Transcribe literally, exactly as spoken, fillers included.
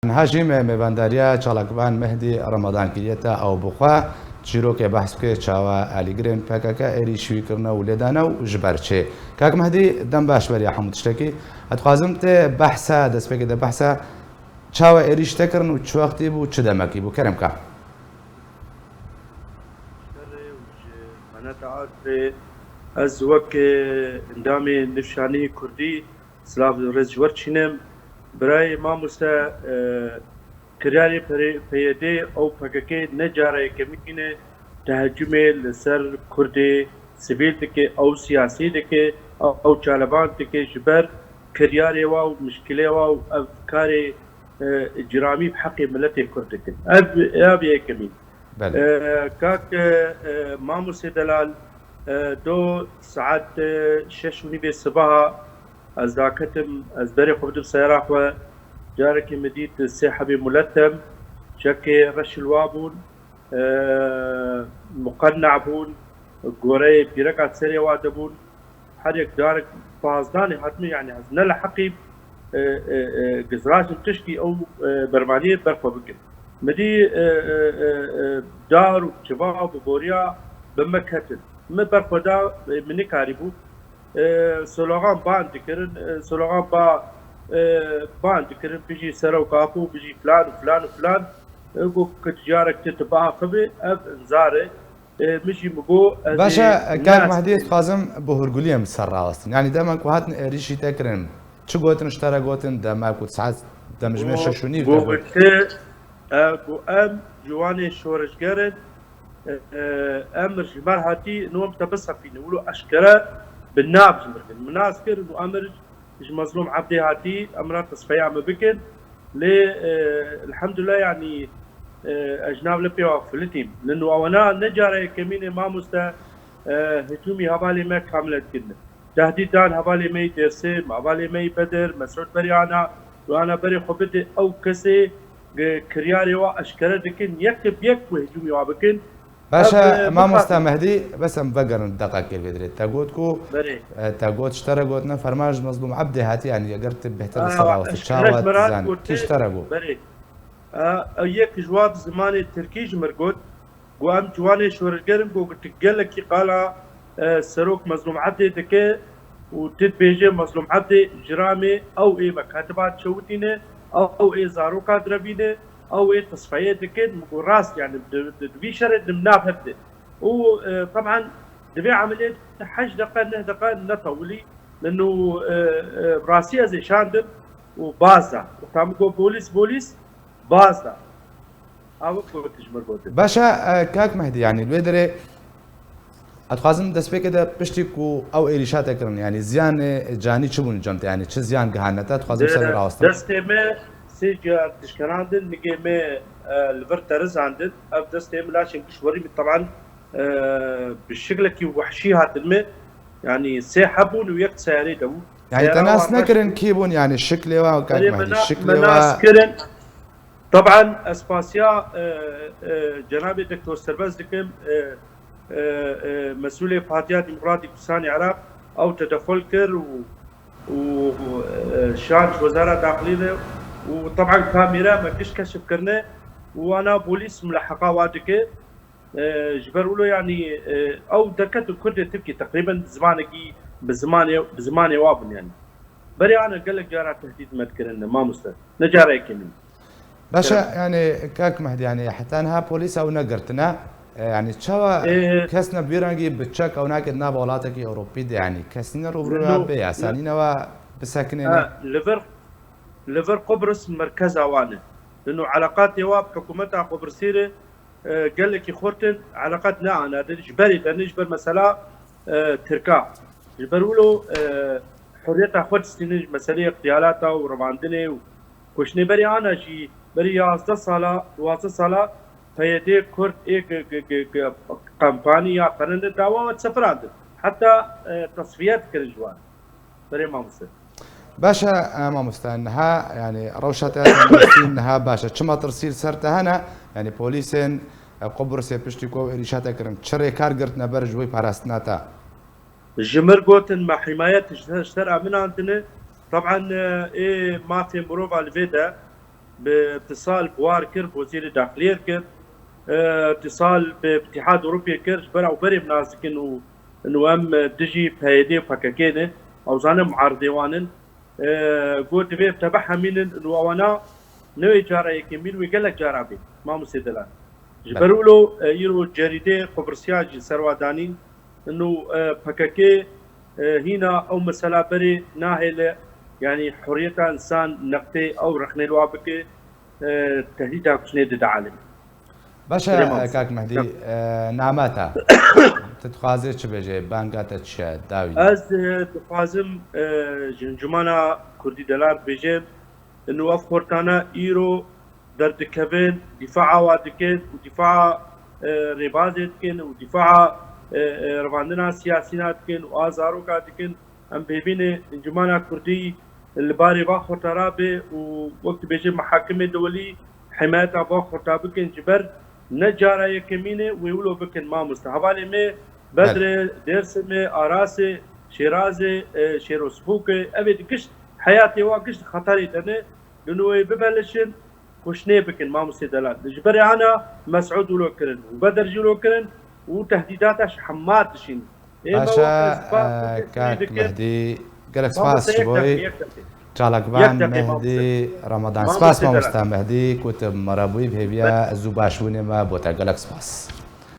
Niha jî me mêvandariya çalakvan Mehdî Remadan kiriye te ew bi xwe çîrokê behs bike çawa alîgirên P K K êrîş wî kirine û lêdane û ji ber çi. Kak Mehdî, dem baş beriya hemû tiştekî. Ez dixwazim te behsa, destpêkê de behsa çawa êrîş te kirin û çi wextî bû, çi demekî bû? Kerem ka. Şerê û ji qeneta Akrê, ez wek, e, endamê Nifşanî Kurdî silav û rêz ji we re çînim. Birayê mamoste, e, kiryarê perê-, P Y D ew P K K ne cara yekemîn e tehecûmê li ser Kurdê sivîl dike, ew siyasî dike, ew, ew çaleband dike ji ber kiryarê wa û mişkilê wa û ev karê e, ciramî bi heqê miletê Kurd dikin. Ev, ev yekemîn. Belê. E, kak, e, e, Mamosê Delal, e, do saet, e, şeş û nîvê sibaha ez daketim, ez berê xwe bidim seyara xwe. Carekê min dît sê hebê muletem, çekê reşil wa bûn, e, muqenna bûn, goreyê pîreka serê wa de bûn. Her yek carek pazdanê hatime, yani ez ne li heqî, e, e, e, gizrajin tişkî ew, e, bermaniyê ber xwe bikin. Min dî, e, e, e, e, dar û çivav û boriya bi me ketin. Min ber xwe da, e, min nikarîbû. E, slogan ban dikirin, e, slogan ba, e, ban dikirin, bijî Serok Apo, bijî filan û filan û filan. E, got, ku carek tu, tu biaxive, ev inzar e. E, min jî min got, ez Baş e, ê Kak nas Mehdî, ez dixwazim bi hûrguliyê min ser rawestin. Yanî dema ku hatin êrîşî te kirin, çi gotin ji te re gotin, dema ku saet demjimê Got, şeş û nîv te got, got? Gote, e, got, em ciwanê şoreşger in, e, e, emir ji me re hatî, no em te bisefînin. Wilo eşkere bi nav ji mir kirin. Min nas kir û emir ji Mezlûm Ebdê hatî, emra tesfeya me bikin. Lê, e, elhamdulillah, yanî, e, ez ji nav lepê wa filitîm. Lino ewana ne cara yekemîn e mamoste, e, hicûmî hevalê me kamile dikin. Tehdîd dan hevalê me yî Dêrsim, hevalê me yî Bedir, Mesûd berî ana, û ana berê xwe bide ew kesê, e, kiryarê wa eşkere dikin, yek bi yek ku hicûmî wa bikin. Baş e, Ev, e, mamosta bixatin. Mehdî, bes em vegerin deqekê vê dirê. Te got ku, Berê. e, te got ji te re gotine ferman ji Mezlûm Ebdê hatî, yanî eger tu bêhtir li ser Aa, rawestî, eşkere çawa ji min re dizan, gote, kî ji te re got? Berê. Aa, yek ji wa bi zimanê tirkî ji mir got, got, em ciwanê şoreşger in, got, tu gelekî qala, e, Serok Mezlûm Ebdê dike û tu dibêje Mezlûm Ebdê ciramê ew ê me ketiba dişewitîne, ew ê zaroka direvîne, ew ê tesfiyê dikin, min got, rast, yani, di, di, di vî şerê di nav hev de. Û, e, teban, di vê emeliyê de heşt deqe, neh deqe netewilî, min û, e, e, rastî ez ê şandim û baz da. Wexta min got, polîs, polîs, baz da. Ew got ji mir gotin. Baş e, e, Kak Mehdî, yani, li wê derê ez dixwazim destpêkê de piştî ku ew êrîşa te kirin, yani, ziyanê canî çi bûn cem te, yani, çi ziyan gihane te, dixwazim ser Di rawestin. destê me sê car dişkenandin, nigê me, e, li vir terizandin. Ev destê me laşên giş werî min teban, e, bi şiklekî wehşî hatin me. Yani, sê heb bûn û yek seyarê de bû. Yani, Seyara te nas wan reş nekirin bû. Kî bûn, yani, şiklê wa, Kak Erê, me Mehdî, na-, şiklê me wa nas kirin. Teban, ez spasiya, e, e, cenabê Doktor Serbest dikim, e, e, e, mesûlê Partiya Demokratîk Kurdistanê Iraq, ew tedexul kir û, û, e, şan ji Wezara Daxilî de û teban kamîra me giş keşif kirine û ana polîs mileheqa wa dike. E, ji ber wilo, yanî, e, ew derket û Kurdê Tirkî teqrîben zimanekî bi zimanê, bi zimanê wa bûn, yanî. Berê ana gelek cara tehdîd me dikirin, mamoste. Ne cara yekemîn. Baş e, Kerem. Yani, Kak Mehdî, yani, heta niha polîs ew negirtine. E, yani, çawa E, kes ne bi vî rengî bi çek ew nake di nava welatekî Ewropî de, yani, kes nîne rûbirû ya bê yasa, nîne wa bisekine ne? Ha, li vir, li vir Qubris merkeza wan e. Lino eleqatê wa bi hikûmeta Qubrisî re e, gelekî xurt in, eleqet ne ana din, ji berê de ne ji ber mesela, e, Tirka. Ji ber wilo, e, hurriyeta xwe distînin ji meselê îxtiyalata û revandinê û kuştinê. Berê ana jî, berî yazdeh sala, duwazdeh sala P Y D Kurd ê g-, g-, g-, g-, kampanî ya xeninde dawa we sefirandin. Heta, e, tesfiye dikirin ji wan. Berê mamoste. Baş e, e, mamoste, niha, yani, rewşa te ya tenduristî niha baş e. Çi metirsî li ser te hene? Yani, polîsên, e, Qubrisê piştî ku ew êrîşa te kirin, çi rêkar girtine ber ji bo parastina te? Ji mir gotin, me himayet ji ser, ji ser eminan tine. Teban, e, ê mafê mirova li vê de, bi tisal buhar kir, bi wezîrê daxiliyê kir, e, tisal bi Îtîhad Ewropê kir, ji ber ew berê bi nas dikin û û em dijî P Y D û P K K ne, ew zanin muaridê wan in. E, got divê bi tebeh hemînin û ewana ne wê cara yekemîn wê gelek cara bê. Mamostê Delal. Ji ber wilo, e, îro cerîdê Qubrisiya jî ser wa danîn û, e, P K K, e, hîna ew mesela berê nahêle, yanî huriyeta însan neqtê ew rexnê li wa bike, e, tehdîda kuştinê dide alemê. Baş e, Süleyman. Kak Mehdî, Kak. E, nama te. Tu dixwazê çi bêjê? Banga te çi ye? Dawî. Ez, e, dixwazim, e, ji encûmana Kurdî Delal bêjim, inu ev xortana îro derdikevin, dîfaa wa dikin û dîfaa, e, rêbazê dikin û dîfaa, e, e, revandina siyasîna dikin û a zaroka dikin. Em bêbînê encûmana Kurdî li barê va xortara bê û wek tu bêjî mehakimê dewilî himayeta va xorta bikin ji ber ne cara yekemîn e wê wilo bikin mamoste. Hevalê me Bedrê, Dêrsimê, Arasê, Şêrazê, e, Şêrosibûkê, ev ê di gişt heyatê wa gişt xeterê de ne, li nû wê bibelişin, kuştinê bikin, mamostê Delal. Ji berê ana Mesûd wilo kirin û Beder jî wilo kirin û tehdîdata ji hema dişîn. Ê me Baş e, wek ez spas e, bikim, Kak dikim. Mehdî, gelek spas Mamoste, ji yek bo deqe, yek deqe. Çalakvan Yek deqe, Mehdî mamoste. Ramadan. Mamoste Spas, Delal. Mamoste Mehdî, ku tu bi me re bûyî, bi hêviya zû baş bûnê me bo te. Gelek spas.